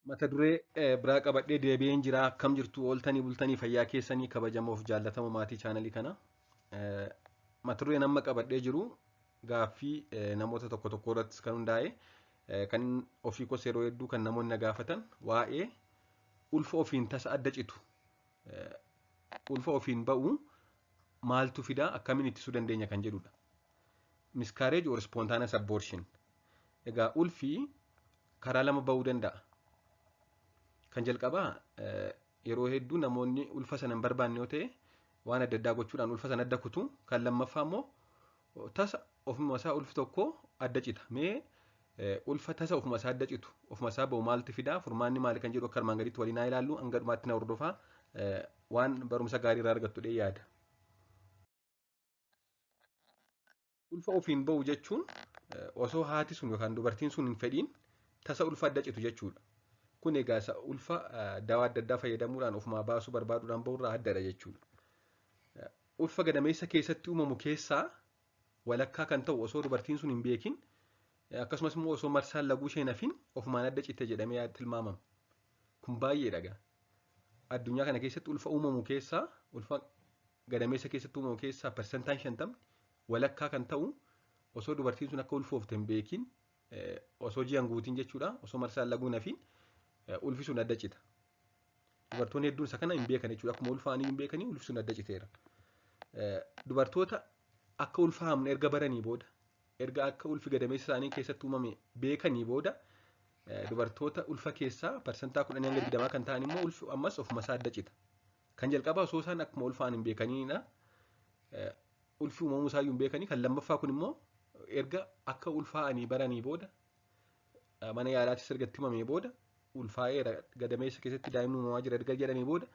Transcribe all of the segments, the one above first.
Mata duree biraa qabadhee deebi'een jira. Akkam jirtu, ooltanii bultanii, fayyaa keessanii, kabajamoof jaallatamoo maatii chaanalii kana. Mata dureen amma qabadhee jiru gaaffii namoota tokko tokko irrattis kan hundaa'e, kan ofii koos yeroo hedduu kan namoonni na gaafatan, waa'ee ulfa ofiin tasa adda citu, ulfa ofiin ba'u maaltu fidaa, akkamiin ittisuu dandeenya kan jedhudha. Miscarriage or spontaneous abortion. Egaa ulfi karaa lama ba'uu danda'a. Kan jalqabaa yeroo hedduu namoonni ulfa sana hin barbaanne yoo ta'e waan adda addaa gochuudhaan ulfa sana adda kutu. Kan lammaffaa immoo tasa ofuma isaa ulfi tokko adda cita. Mee ulfa tasa ofuma isaa adda citu, ofuma isaa ba'u maaltu fidaa, furmaanni maali kan jedhu akka armaan gadiitti waliin haa ilaallu. Hanga dhumaatti na hordofaa, waan barumsa gaarii irraa argattu dhee yaada. Ulfa ofiin ba'u jechuun osoo haati sun yookaan dubartiin sun hin fedhiin tasa ulfa adda citu jechuudha. Kun egaa isa ulfa dawaa adda addaa fayyadamuudhaan ofumaa baasuu barbaaduudhaan ba'urraa addadha jechuudha. Ulfa gadameessa keessatti uumamu keessaa walakkaa kan ta'u osoo dubartiin sun hin beekin, akkasumas immoo osoo marsaan laguu ishee hin hafin ofumaan adda citte jedhamee tilmaamama. Kun baay'eedha egaa. Addunyaa kana keessatti ulfa uumamu keessaa, ulfa gadameessa keessatti uumamu keessaa 50% walakkaa kan ta'u osoo dubartiin sun akka ulfoofte hin beekin, osoo ji'an guutiin jechuudha, osoo marsaan laguu hin hafin ulfi sun adda cita. Dubartoonni hedduun isa kana hin beekan jechuudha. Akkuma ulfaanii hin beekanii ulfi sun adda citeera. Dubartoota akka ulfaa'amne erga baranii booda, erga akka ulfi gadameessa isaanii keessatti uumame beekanii booda, dubartoota ulfa keessaa 10% hanga 20% kan ta'an immoo ulfi ammas ofuma isaa adda cita. Kan jalqabaa osoo isaan akkuma ulfaa'an hin beekaniidha. Ulfi uumamuu isaayyuu hin beekanii. Kan lammaffaa kun immoo erga akka ulfaa'anii baranii booda, mana yaalaattis erga itti himamee booda, ulfaa'eera, gadameessa keessatti daa'imni uumamaa jira erga jedhanii booda,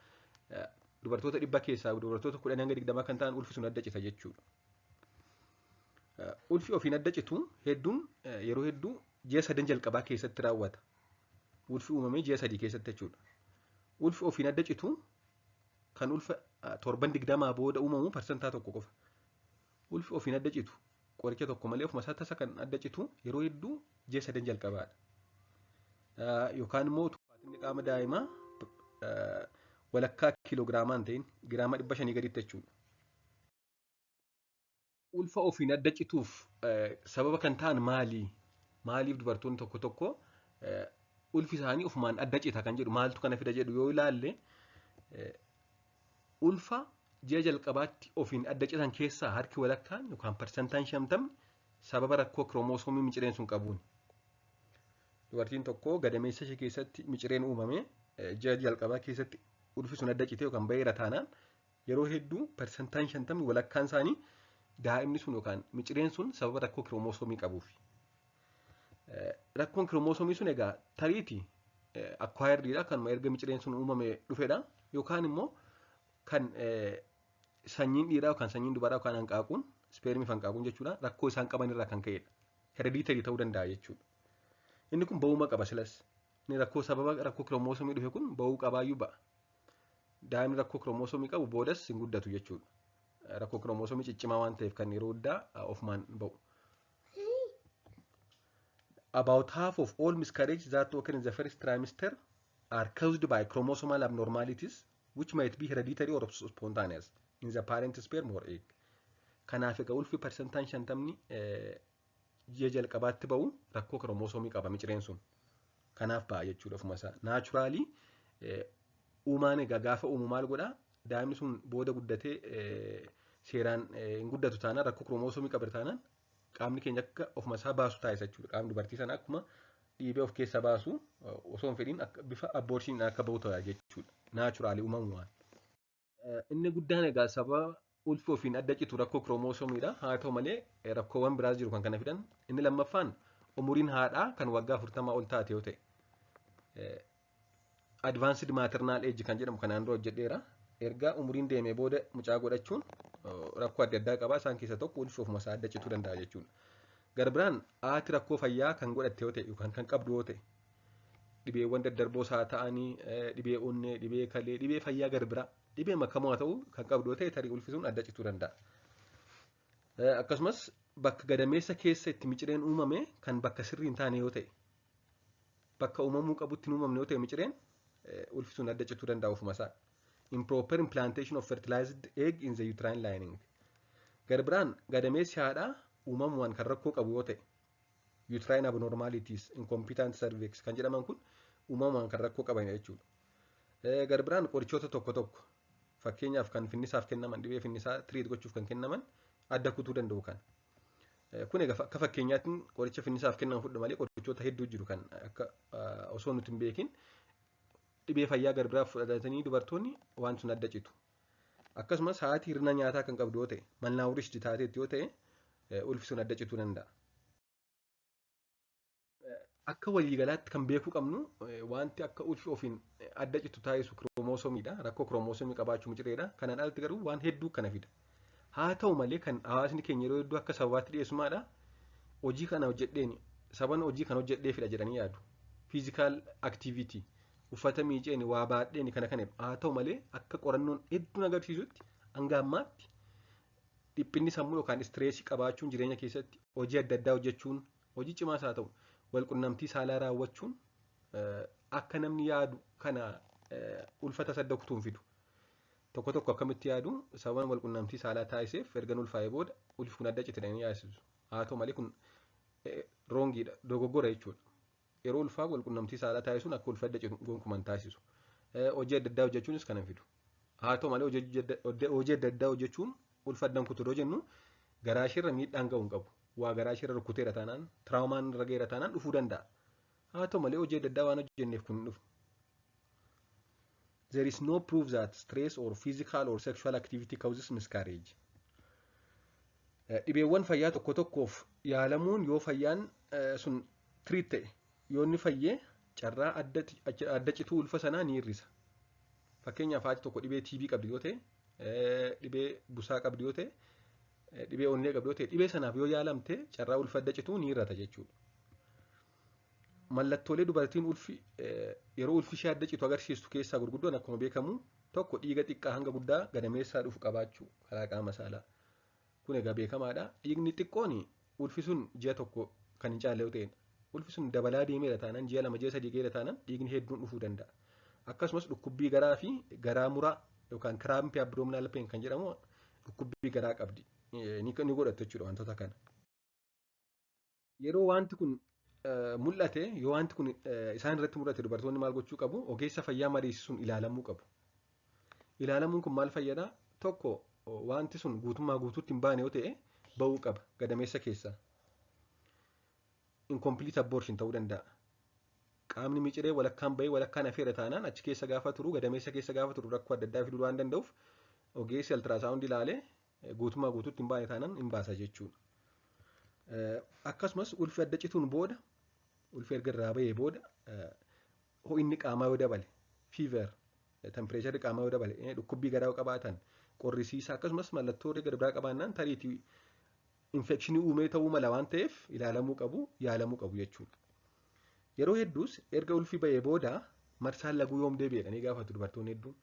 dubartoota 100 keessaa dubartoota 10 hanga 20 kan ta'an ulfi sun adda cita jechuudha. Ulfi ofiin adda citu hedduun yeroo hedduu ji'a sadan jalqabaa keessatti raawwata. Ulfi uumamee ji'a 3 keessatti jechuudha. Ulfi ofiin adda citu kan ulfa torban 20 booda uumamu 1% qofa. Ulfi ofiin adda citu qoricha tokko malee ofuma isaa tasa kan adda citu yeroo hedduu ji'a sadan jalqabaadha. Yookaan immoo ulfaatinni qaama daa'imaa walakkaa kiiloogiraamaa hin ta'in, giraama 500 gaditti jechuudha. Ulfa ofiin adda cituuf sababa kan ta'an maali? Maaliif dubartoonni tokko tokko ulfi isaanii ofumaan adda cita kan jedhu, maaltu kana fida jedhu yoo ilaalle, ulfa ji'a jalqabaatti ofiin adda citan keessaa harki walakkaan yookaan 50% sababa rakkoo kiroomosoomii micireen sun qabuuni. Dubartiin tokko gadameessa ishee keessatti micireen uumame ji'a jalqabaa keessatti ulfi sun adda cite yookaan baheera taanaan, yeroo hedduu 50% walakkaan isaanii daa'imni sun yookaan micireen sun sababa rakkoo kiroomosoomii qabuufi. Rakkoon kiroomosoomii sun egaa tariiti acquiredidha, kanuma erga micireen sun uumame dhufedha, yookaan immoo kan sanyiin dhiiraa yookaan sanyiin dubaraa yookaan hanqaaquun, ispeermii fi hanqaaquun jechuudha, rakkoo isaan qaban irraa kan ka'edha. Hereditary ta'uu danda'a jechuudha. Inni kun ba'uuma qaba silas. Inni rakkoo sababa rakkoo kiroomosoomii dhufe kun ba'uu qabaayyuu ba'a. Daa'imni rakkoo kiroomosoomii qabu boodas hin guddatu jechuudha. Rakkoo kiroomosoomii ciccimaa waan ta'eef kan yeroo hundaa ofumaan ba'u. About half of all miscarriages that occur in the first trimester are caused by chromosomal abnormalities which might be hereditary or spontaneous in the parent sperm or egg. Kanaaf egaa ulfi 50% ji'a jalqabaatti ba'u rakkoo kiroomosoomii qaba micireen sun. Kanaaf ba'a jechuudha ofuma isaa. Naturally uumaan egaa gaafa uumu maal godhaa? Daa'imni sun booda guddatee seeraan hin guddatu taanaan, rakkoo kiroomosoomii qaba taanaan, qaamni keenya akka ofuma isaa baasu taasisa jechuudha. Qaamni dubartii sana akkuma dhiibee of keessa baasu osoo hin fedhiin akka bifa abortioniin akka bahu ta'a jechuudha. Naturally uumamumaan. Inni guddaan egaa sababa ulfi ofiin adda citu rakkoo kiroomoosoomiidha. Haa ta'u malee rakkoowwan biraas jiru kan kana fidan. Inni lammaffaan umuriin haadhaa kan waggaa 40 ol taate yoo ta'e. Advanced maternal age kan jedhamu kanaan dura hojjedheera. Erga umuriin deemee booda mucaa godhachuun rakkoo adda addaa qaba. Isaan keessaa tokko ulfi ofuma isaa adda cituu danda'a jechuudha. Gara biraan haati rakkoo fayyaa kan godhatte yoo ta'e yookaan kan qabdu yoo ta'e, dhibeewwan daddarboos haa ta'anii, dhibee onnee, dhibee kalee, dhibee fayyaa gara biraa, dhibee makamoo haa ta'u kan qabdu yoo ta'e, tarii ulfi sun adda cituu danda'a. Akkasumas bakka gadameessa keessa itti micireen uumame kan bakka sirrii hin taane yoo ta'e Bakka uumamuu qabutti hin uumamne yoo ta'e micireen, ulfi sun adda cituu danda'a ofuma isaa. Improper implantation of fertilized egg in the uterine lining. Gara biraan gadameessi haadhaa uumamumaan kan rakkoo qabu yoo ta'e, uterine abnormalities, incompetent cervix kan jedhaman kun uumamumaan kan rakkoo qaban jechuudha. Gara biraan qorichoota tokko tokko, fakkeenyaaf kan finnisaaf kennaman, dhibee finnisaa treat gochuuf kan kennaman, adda kutuu danda'u kan. Kun egaa akka fakkeenyaatti qoricha finnisaaf kennamu fudhu malee qorichoota hedduu jiru kan akka osoo nuti hin beekin dhibee fayyaa gara biraaf fudhatanii dubartoonni waan sun adda citu. Akkasumas haati hir'ina nyaataa kan qabdu yoo ta'e, malnourished taateetti yoo ta'e, ulfi sun adda cituu danda'a. Akka waliigalaatti kan beekuu qabnu, wanti akka ulfi ofiin adda citu taasisu kiroomoosoomiidha. Rakkoo kiroomosoomii qabaachuu micireedha. Kanaan alatti garuu waan hedduu kana fida. Haa ta'u malee kan hawaasni keenya yeroo hedduu akka sababaatti dhiyeessumaadha. Hojii kana hojjedheen, saban hojii kana hojjedhee fida jedhanii yaadu. Physical activity, uffata miiceen, waa baadheen, kana kana. Haa ta'u malee akka qorannoon hedduun agarsiisutti, hanga ammaatti dhiphinni sammuu yookaan stressii qabaachuun, jireenya keessatti hojii adda addaa hojjechuun, hojii cimaas haa ta'u, walqunnamtii saalaa raawwachuun akka namni yaadu kana ulfata sadda kutuun fidu. Tokko tokko akkamitti yaadu? Sababan walqunnamtii saalaa taasiseef erga ulfaa'ee booda ulfi kun adda cite yaasisu. Haa ta'u malee kun wrongiidha, dogoggora jechuudha. Yeroo ulfaa walqunnamtii saalaa taasisuun akka ulfa adda citu gonkumaa hin taasisu. Hojii adda addaa hojjechuunis kana fidu. Haa ta'u malee hojii adda addaa hojjechuun ulfa addan kutu yoo jennu garaa isheerra miidhaan ga'uu hin qabu. Waa garaa isheerra rukuteera taanaan, traumaan irra ga'eera taanaan dhufuu danda'a. Haa ta'u malee hojii adda addaa waan hojjenneef kun hin dhufu. There is no proof that stress or physical or sexual activity causes miscarriage. Dhibeewwan fayyaa tokko tokkoof yaalamuun, yoo fayyaan sun treat ta'e, yoo inni fayyee, carraa adda cituu ulfa sanaa ni hir'isa. Fakkeenyaaf haati tokko dhibee TB qabdi yoo ta'e, dhibee busaa qabdi yoo ta'e, dhibee onnee qabdi yoo ta'e, dhibee sanaaf yoo yaalamte carraa ulfa adda cituu ni hir'ata jechuudha. Mallattoolee dubartiin ulfi yeroo ulfi ishee adda citu agarsiistu keessaa gurguddoon akkuma beekamu tokko dhiiga xiqqaa hanga guddaa gadameessaa dhufu qabaachuu karaa qaama saalaa. Kun egaa beekamaadha. Dhiigni xiqqoon ulfi sun ji'a 1 kan hin caalle yoo ta'edha. Ulfi sun dabalaa deemeera taanaan, ji'a 2, ji'a 3 geera taanaan, dhiigni hedduun dhufuu danda'a. Akkasumas dhukkubbii garaa fi garaa muraa yookaan crampy abdominal pain kan jedhamu dhukkubbii garaa qabdi. Ni godhattu jechuudha wantoota kana. Yeroo wanti kun mul'ate, yoo wanti kun isaan irratti mul'ate, dubartoonni maal gochuu qabu? Ogeessa fayyaa mariisisuun ilaalamuu qabu. Ilaalamuun kun maal fayyada? Tokko, wanti sun guutummaa guutuutti hin baane yoo ta'e ba'uu qaba gadameessa keessaa. Incomplete abortion ta'uu danda'a. Qaamni miciree walakkaan bahee walakkaan hafeera taanaan, achi keessa gaafa turu, gadameessa keessa gaafa turu, rakkoo adda addaa fiduu waan danda'uuf, ogeessi ultrasound ilaalee guutummaa guutuutti hin baane taanaan hin baasa jechuudha. Akkasumas ulfi adda cituun booda, ulfi erga irraa bahee booda, ho'inni qaamaa yoo dabale, fever, temperatureri qaamaa yoo dabale, dhukkubbii garaa yoo qabaatan, qorrisiisa, akkasumas mallattoo gara biraa qabaannaan, tariitii infectionii uumee ta'uu mala waan ta'eef ilaalamuu qabu, yaalamuu qabu jechuudha. Yeroo hedduus erga ulfi bahee booda marsaan laguu yoom deebi'e jedhanii gaafatu dubartoonni hedduun.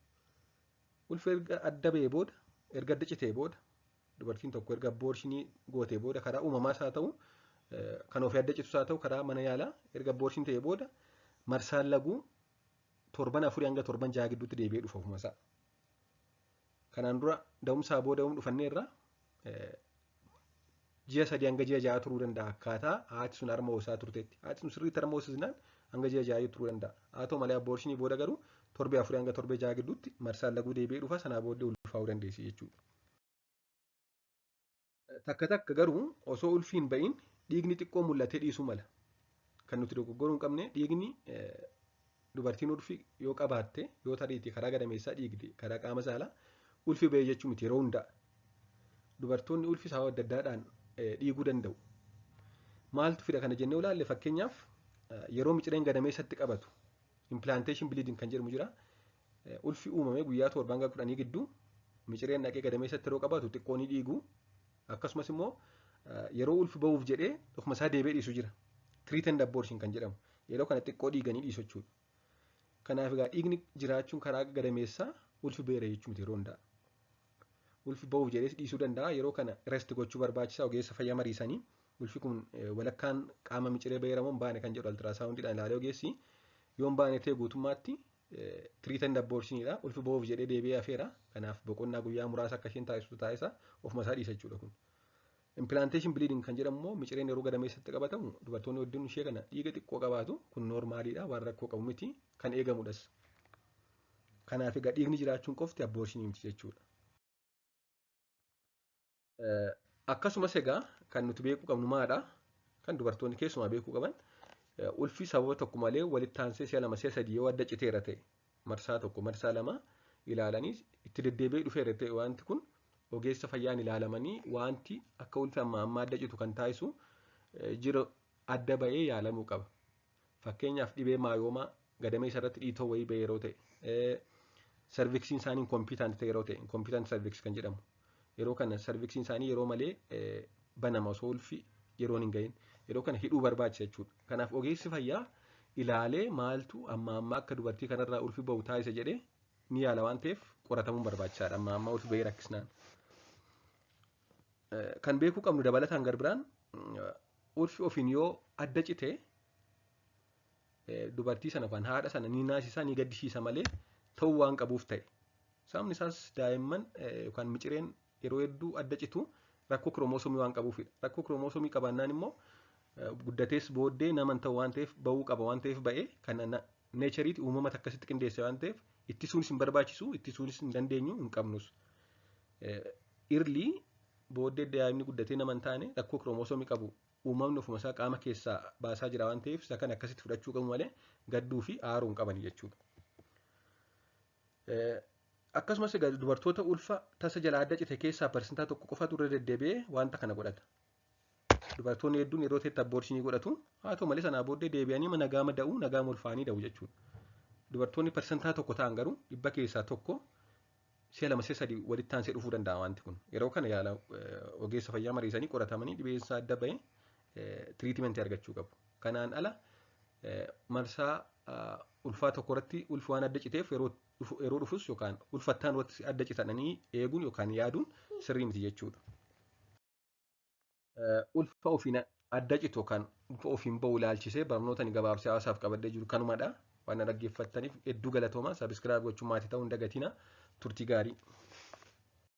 Ulfi erga adda bahee booda, erga adda citee booda, dubartiin tokko erga abortionii gootee booda, karaa uumamaas haa ta'u, kan ofii adda citus haa ta'u, karaa mana yaalaa erga abortion ta'ee booda, marsaan laguu torban 4 hanga torban 6 gidduutti deebi'ee dhufa ofuma isaa. Kanaan dura da'umsaa booda yoom dhufanneerra, ji'a 3 hanga ji'a 6 turuu danda'a akkaataa haati sun harma hoosaa turteetti. Haati sun sirriitti harma hoosisnaan hanga ji'a 6 turuu danda'a. Haa ta'u malee abortionii booda garuu torbee 4 hanga torbee 6 gidduutti marsaan laguu deebi'ee dhufa, sanaa booddee ulfaa'uu dandeessi jechuudha. Takka takka garuu osoo ulfi hin ba'iin dhiigni xiqqoo mul'atee dhiisuu mala. Kan nuti dogoggoruu hin qabne, dhiigni dubartiin ulfi yoo qabaatte, yoo tariitii karaa gadameessaa dhiigde karaa qaama saalaa, ulfi ba'ee jechuu miti yeroo hundaa. Dubartoonni ulfi sababa adda addaadhaan dhiiguu danda'u. Maaltu fida kana jennee ilaalle, fakkeenyaaf yeroo micireen gadameessatti qabatu implantation bleeding kan jedhamu jira. Ulfi uumamee guyyaa 7 hanga 10 gidduu micireen dhaqee gadameessatti yeroo qabatu xiqqoo ni dhiigu. Akkasumas immoo yeroo ulfi ba'uuf jedhee ofuma isaa deebi'ee dhiisu jira. Threatened abortion kan jedhamu. Yeroo kana xiqqoo dhiiganii dhiisu jechuudha. Kanaaf egaa dhiigni jiraachuun karaa gadameessaa ulfi ba'eera jechuu miti yeroo hundaa. Ulfi ba'uuf jedhee dhiisuu danda'a. Yeroo kana rest gochuu barbaachisaa, ogeessa fayyaa mariisanii Ulfi kun walakkaan qaama miciree baheera moo hin baane kan jedhu ultrasoundiidhaan ilaalee ogeessi. Yoo hin baane ta'e guutummaatti threatened abortioniidha. Ulfi ba'uuf jedhee deebi'ee hafeera. Kanaaf boqonnaa guyyaa muraasa akka isheen taasistu taasisa. Ofuma isaa dhiisa jechuudha kun. Implantation bleeding kan jedhamu immoo micireen yeroo gadameessatti qabatamu dubartoonni hedduun ishee kana dhiiga xiqqoo qabaatu. Kun normaliidha, waan rakkoo qabu miti, kan eegamudhas. Kanaaf egaa dhiigni jiraachuun qofti abortionii miti jechuudha. Akkasumas egaa kan nuti beekuu qabnu maadha? Kan dubartoonni keessumaa beekuu qaban, ulfi sababa tokko malee walitti aansee si'a lama, si'a sadii yoo adda citeera ta'e, marsaa tokko, marsaa lama ilaalanii itti deddeebi'ee dhufeera ta'e, wanti kun ogeessa fayyaan ilaalamanii wanti akka ulfi amma amma adda citu kan taasisu jira adda ba'ee yaalamuu qaba. Fakkeenyaaf dhibee myoma, gadameessa irratti dhiitoo wayii ba'e yeroo ta'e, cervixiin isaanii incompetent ta'e yeroo ta'e, incompetent cervix kan jedhamu. Yeroo kana cervixiin isaanii yeroo malee banama osoo ulfi yeroon hin gahin. Yeroo kana hidhuu barbaachisa jechuudha. Kanaaf ogeessi fayyaa ilaalee maaltu amma amma akka dubartii kanarraa ulfi ba'u taasisa jedhee ni yaala waan ta'eef qoratamuun barbaachisaadha. Amma amma ulfi ba'ee rakkisnaan. Kan beekuu qabnu dabalataan garbiraan, ulfi ofiin yoo adda cite dubartii sana yookaan haadha sana ni naasisa, ni gaddisiisa malee ta'uu waan qabuuf ta'e. Sababni isaas daa'imman yookaan micireen yeroo hedduu adda citu rakkoo kiromoosomii waan qabuufidha. Rakkoo kiromoosomii qabaannaan immoo guddatees booddee nama hin ta'u waan ta'eef, ba'uu qaba waan ta'eef ba'ee kan natureiiti uumamata akkasitti qindeesse waan ta'eef ittisuunis hin barbaachisu, ittisuunis hin dandeenyu, hin qabnus. Early booddee daa'imni guddatee nama hin taane rakkoo kiromoosomii qabu uumamni ofuma isaa qaama keessaa baasaa jira waan ta'eef isa kana akkasitti fudhachuu qabu malee gadduu fi aaruu hin qaban jechuudha. Akkasumas egaa dubartoota ulfa tasa jalaa adda cite keessaa 1% qofatu irra deddeebi'ee wanta kana godhata. Dubartoonni hedduun yeroo ta'etti abortionii godhatu. Haa ta'u malee sanaa booddee deebi'anii nagaama da'uu, nagaama ulfaanii da'u jechuudha. Dubartoonni 1% ta'an garuu 1% si'a lama, si'a sadii walitti aansee dhufuu danda'a wanti kun. Yeroo kana yaala ogeessa fayyaa mariisanii qoratamanii dhibeen isaa adda bahee treatmentii argachuu qabu. Kanaan ala marsaa ulfaa tokko irratti ulfi waan adda citeef yeroo dhufus yookaan ulfattaan irratti adda citanii eeguun yookaan yaaduun sirrii miti jechuudha. Ulfa ofiin adda citu yookaan ulfa ofiin ba'u ilaalchisee barnoota ni gabaabsee hawaasaaf qabadhee jiru kanumadha. Waan na dhaggeeffattaniif hedduu galatooma. Subscribe gochuun maatii ta'uu hin dagatina. Turtii gaarii.